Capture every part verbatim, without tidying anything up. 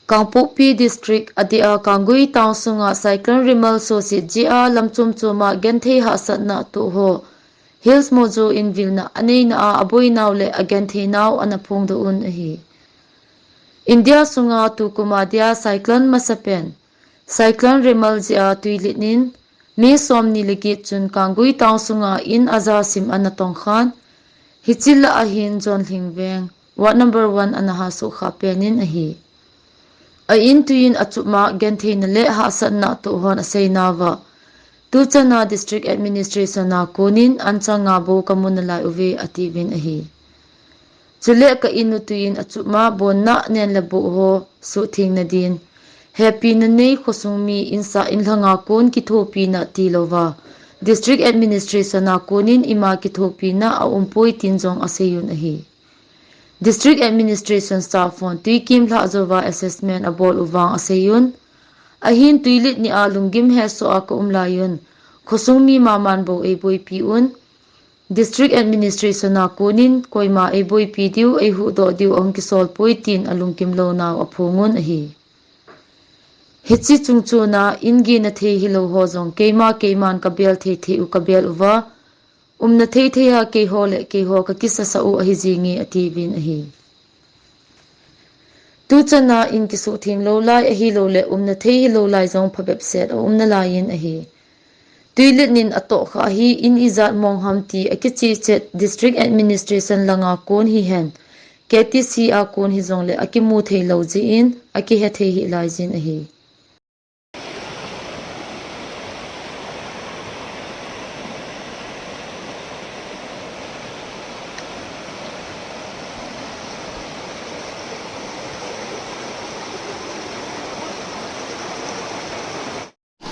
Kangpokpi District adeh a Kanggui Town sunga Cyclone Remal sohset jeh a lam chom chom a genthei hahsatna atoh ho Hills Mojo in vilna aneina a aboinau le agentheinau ana phongdoh un ahi. India sunga tukum a dia cyclone masapen Cyclone Remal jeh a twilet in mi somni le get chun Kanggui Town sunga in aja sim ana tongkhan, hiche lah a hin Jonlhing Veng, Ward number one ana hasuhkhah pen in ahi. A in twi in achup ma gentheina le hahsatna atoh hon aseinauva, tuchan a District Administration a kon in anchang nga bou kamu nalai uve atiuvin ahi. Chule ka in u twi in achup ma bonna nen le boh ho suhthengna din, hepina nei khosung mi insah inlhang a kon kithopina tilouva, District Administration a kon in ima kithopina aumpoi tin jong aseiyun ahi. District Administration staff hon twi kimlhah jouva assessment abol u vang aseiyun. Ahin twilet ni a lunggim hesoh a kaum laiyun, khosung mi maman bou eiboipi un. District Administration a kon in koima eiboipi diu, eihuhdoh diu ahung kisolpoi tin alungkim lounau aphongun ahi. Hiche chungchon a in gina thei hilou ho jong keima keiman kabel thei thei u kabel uva, umna thei thei a keiho le keiho kakisasah u ahi jinge atiuvin ahi. Tuchan a in kisuhtheng lou lai ahilou le umna thei hilou lai jong phabep set aum nalai in ahi. Twilet in atohkhah hi in ijat mong ham ti akichehchet District Administration langa kon hihen, K T C a kon hijongle akimu theilou jeh in akihe thei hih lai jin ahi.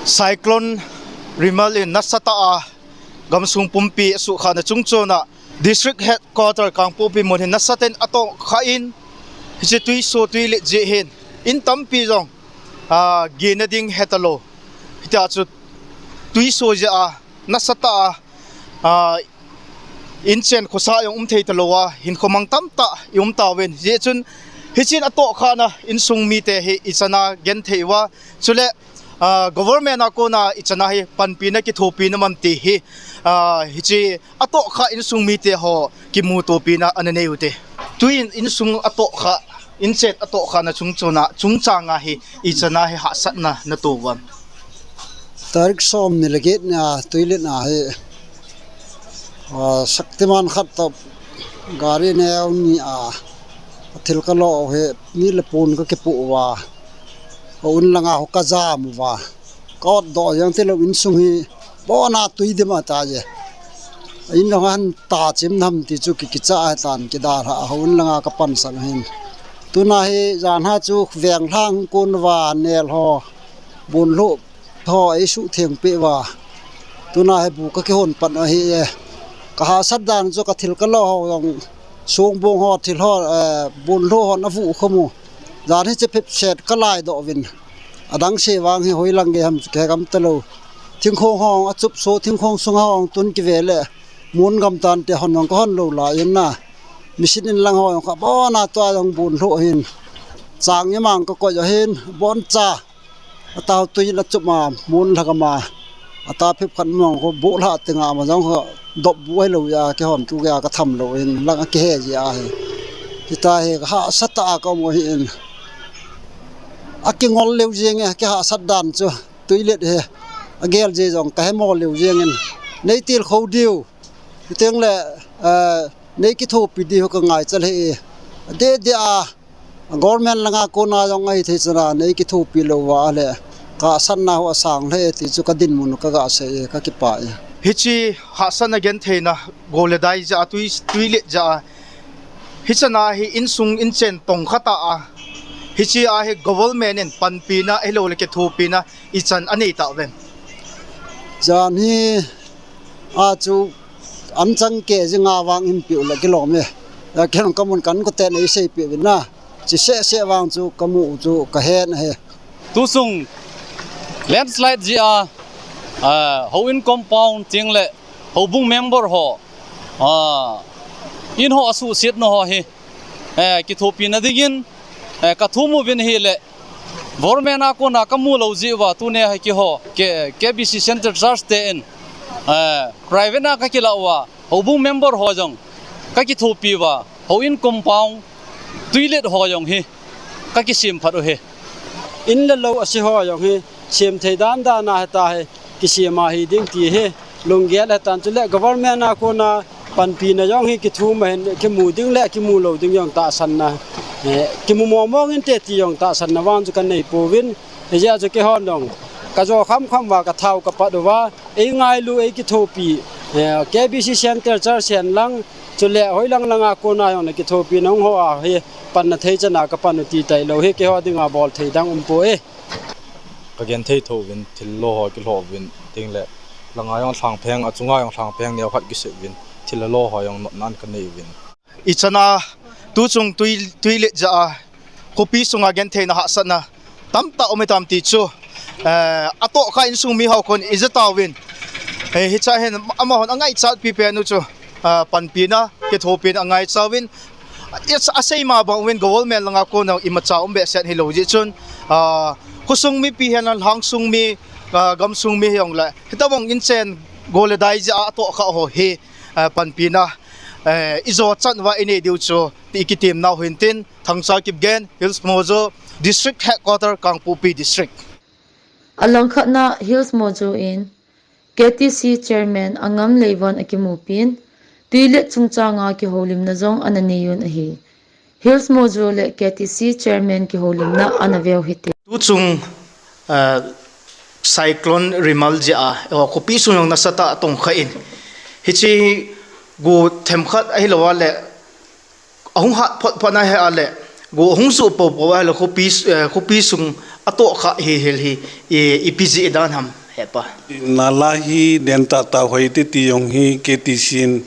Cyclone Remal in nasatah a gamsung pumpi asuhkhahna chungchon a District Headquarter Kangpokpi mun hi nasatah in atohkhah in, hiche twiso twilet jeh hin in tampi jong, ah, gina ding hetalou. Hitia chu twiso jeh a nasatah a, ah, inchen khosah jong um thei talouva, hinkho mang tamtah i um tauvin. Hijeh chun hiche in atohkhahna insung mite hi ichan a genthei uva, chule, ah, government a kona ichan a hi panpina kithopina um am ti hi, ah, hiche atohkhah insung mite ho kimutopina ana nei ute. Twi in insung atohkhah, inchen atohkhahna chungchon a, chungchang a hi ichan a hi hahsatna nato uvam? Tarik somni le get ni a twilet na hi, ah, Shaktiman khat toh gari neo ni a, athil kalo u hi, ni le pon kakipoh uva, aun langa ho kajam uva, ka-otdoh jeng tilou insung hi, abona twi dim ahitai. In jong ahin tachim nam ti chu ki, kicha ahitan kidalhah, aun langa kapansan ahin. Tuna hi jan ha chu venglhang kon uva nel ho, bonlhoh ho eisuhtheng peh uva, tuna hi bu kakihon pan ahi e. Kahahsat dan chu kathil kalo ho jong, songbong ho thil ho, eh, bonlhoh hon avuh khum u. Jan hiche phepset kalaidoh uvin, adang se vang hi hoilang gei ham chu kihe gam talou. Thingkhong ho achup so, thingkhong sung ho tun kive le, mun gam tante hon jong kahon lou lai in na. Machine in lang ho jong kha abona tua jong bonlhoh hin, chang imang kakoi ahin, aboncha atao twi in achup ma, mun lhagam a, ata phep khat mong kho, bohlhah tenga ma jong kho, dop bu ahilou a, kihon tu gei a katham lou in, lang akihe ji ahi. Hitia hi kahahsatah a kaum u ahin. Akingol leu jenge, kihahsat dan chu, twilet hi, agel je jong kahemo leu jengin, neitilkhou diu, hiteng le, eh, neikithopi diu kangaicha lheh e. Adeh deh a, government langa kona jong ahithei chan a neikithopi louva ahile, kahahsatna ho asang lheh e ti chu kadinmun u kagasei e, kakipah e. Hiche hahsatna gentheina, go le dai jeh a, twi, twilet jeh a, hichan a hi insung inchen tongkha ta a, hiche a hi government in panpina ahiloule kithopina ichan anei tauvem? Jan hi a chu anchang keh jing a vang hinpeh u le kilom e. Ken kamun kankhoten eiseipeh uvin na, hiche sehseh vang chu kamu u chu kahen ahi. Tusung landslide jeh a, ah, houin compound tengle houbung member ho, ah, in ho asuhsetna ho hi, eh, kithopina dingin, eh, kathum uvin ahile, Government a kona kamu lou jeh uva tunia hi keiho, K-, K B C Central Church te in, eh, private a kakilah uva, houbung member ho jong kakithopi uva, houin compound, toilet ho jong hi kakisem phat u hi. In le lou ase ho jong hi, sem thei dan dan a hita hi, kisem ahi ding ti hi, lunggel hetan chule government a kona panpina jong hi kithum ahin, kimu ding le kimu lou ding jong tahsanna, eh, kimu mong mong inte ti jong tahsanna vang chu kanei pouvin, hijeh a chu keihon jong kajo kham kham uva kathau kapat uva, eingailu, eikithopi, eh, K B C Central Church hen lang, chule hoilang lang a kona jong le kithopina hung ho a hi, panna thei chan a kapan u ti tailou hi, keiho dinga bol thei dang umpoi. Kagenthei thouvin, thil lo ho kilhoh uvin, tin le, langa jong lhangpheng, achunga jong lhangpheng neokhat kisem uvin, thil lo ho jong notnan kanei uvin. Ichan a, tuchung tui, tui let jeh a, khopi sunga gentheina hahsatna tamtah um hitam ti chu, eh, atohkha insung mi ho khun ija tauvin. Eh, hiche a hin amahon angaichat pipen u chu, eh, panpina, kithopina angaicha uvin. Asei ma bang uvin government langa kona imacha um behseh hilou jeh chun, ah, khosung mipi hihen lang lhangsung mi, ah, gamsung mi hijongle, hitobang inchen go le dai jeh a atohkha ho hi, ah, panpina, eh, ijo chan uva inei diu chu ti kitemna u hintin, Thangcha Kipgen, Hills Mojo, District Headquarter, Kangpokpi District. Alangkhatna Hills Mojo in K T C Chairman Angam Leivon akimupin, tui let chungchanga kihoulimna jong ana neiyun ahi. Hills Mojo le K T C Chairman kihoulimna ana veu hite. Tuchung, eh, Cyclone Remal jeh a, eh, khopi sung jong nasatah a atongkha in, hiche go themkhat ahilou a le, ahung hat phot phot na hi a le, go ahung suh popo a le, khopi, eh, khopi sung atohkha hi hel hi, i, ipi jeh dan ham, hepa. Nala hi den tah tah hoi te ti jong hi K T C in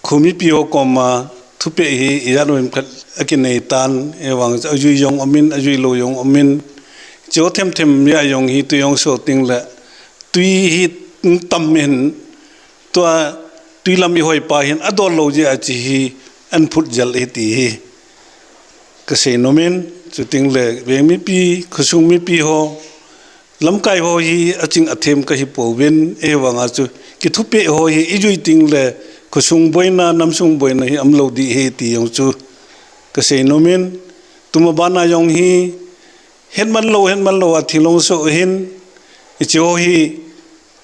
khomipi ho koma thupeh hi ijat uvem khat akinei tan, ahivang ajui jong umin, ajui lou jong umin, hiche ho themthem a jong hi tui jong so teng le, tui hi tam in, tua tui lam ihoi pa hin adol lou jeh a hiche hi ahin phut jel e ti hi kasei nom in, chuteng le veng mipi, khosung mipi ho, lamkai ho hi aching athem kahi pouvin, ahivang a chu kithupeh ho hi ijui teng le khosung boina, namsung boina hi aum lou ding ahi ti jong chu kasei nom in, tuma bana jong hi, hetman lou, hetman lou a thil hung soh hin, hiche ho hi,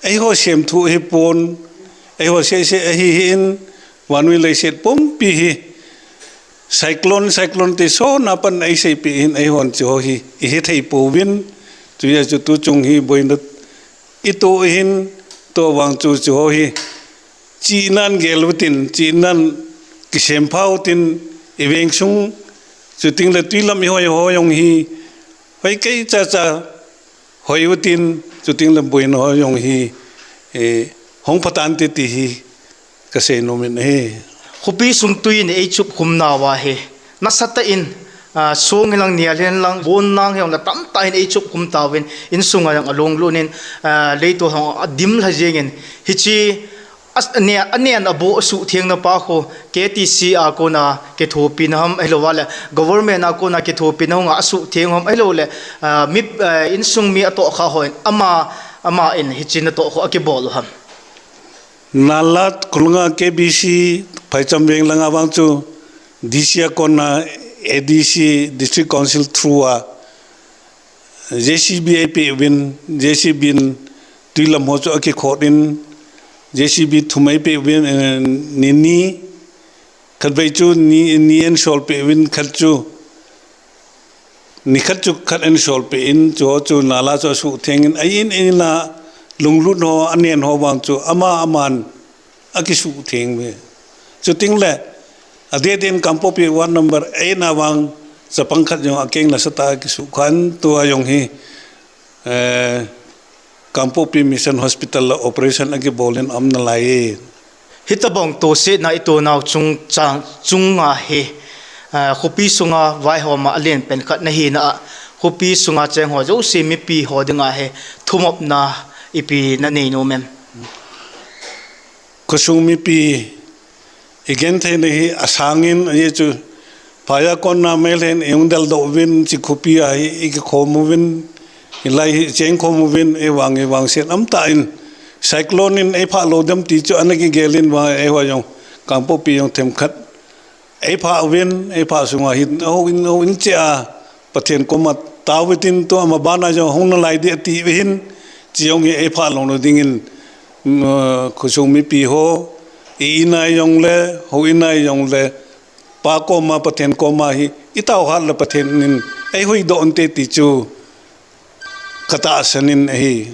eiho semthu ahipon, eiho sehseh ahi hin, vannoi leiset pumpi hi, cyclone, cyclone ti sona pan eiseipeh hin, eihon hiche ho hi, ihe thei pouvin, chuti a chu tuchung hi boina ito hin, tua vang chu hiche ho hi, chihnan gel utin, chihnan kisempha utin, iveng sung, chuteng le tui lam ihoi ho jong hi, hoi kei cha cha, hoi utin, chuteng le boina ho jong hi, eh, hung pha tante ti hi, kasei nom in ahi. Khopi sung tui in eichup khum nauva hi, nasatah in, ah, song hilang, nial hilang, von nang hilang, tamtah in eichup khum tauvin, insunga jong alunglut in, ah, leitol jong adim lha jeng in, hiche, As-, ane-, anen aboh asuhthengna pa khu K T C a kona kithopina ham ahilou le, government a kona kithopina hunga asuhtheng ham ahilou le, ah, mi, ah, insung mi atohkha hon ama, ama in hiche natoh khu akibol u ham. Nala khulanga K B C phaicham veng langa vang chu D C a kona A D C District Council through a J C B eipeh uvin, J C B in tui lam ho chu akikhot in, J C B thum eipeh uvin, eh, ni ni, khatvei chu ni, ni einsol peh uvin, khat chu, ni khat chu khat einsol peh in, chu ho chu nala chu asuhtheng in, a in in a lunglut ho, anen ho vang chu, ama aman, akisuhtheng uve. Chuteng le, adeh deh in Kangpokpi ward number eight na vang, chapang khat jong akeng nasatah a akisuhkhah in tua jong hi, eh, Kangpokpi Mission Hospital a operation akibol in aum nalai e. Hitobang tosetna ito nau chungchang, chunga hi, eh, khopi sunga vaihom a alen pen khat nahina a, khopi sunga cheng ho jouse mipi ho dinga hi thumopna ipi nanei nom em? Khosung mipi, igentheina hi asang in, ajeh chu Phai a kona Meitei in eihung deldoh uvin, hiche khopi a hi ikikhom uvin, hilai hi chengkhom uvin, eivang, eivang sen umtah in, cyclone in eiphah lou dem ti chu ana kigel in vang, eiho jong, Kangpokpi jong themkhat eiphah uvin, eiphah sunga hin, houin, houin cheh a, Pathen koma tao utin, tua maban a jong hung nalai ding ati uhin, hiche jong hi eiphah louna dingin, mm, khosung mipi ho, i-in a jongle, houin a jongle, Pa koma, Pathen koma hi, itao hat le Pathen in eihuhdoh inte ti chu katahsan in ahi.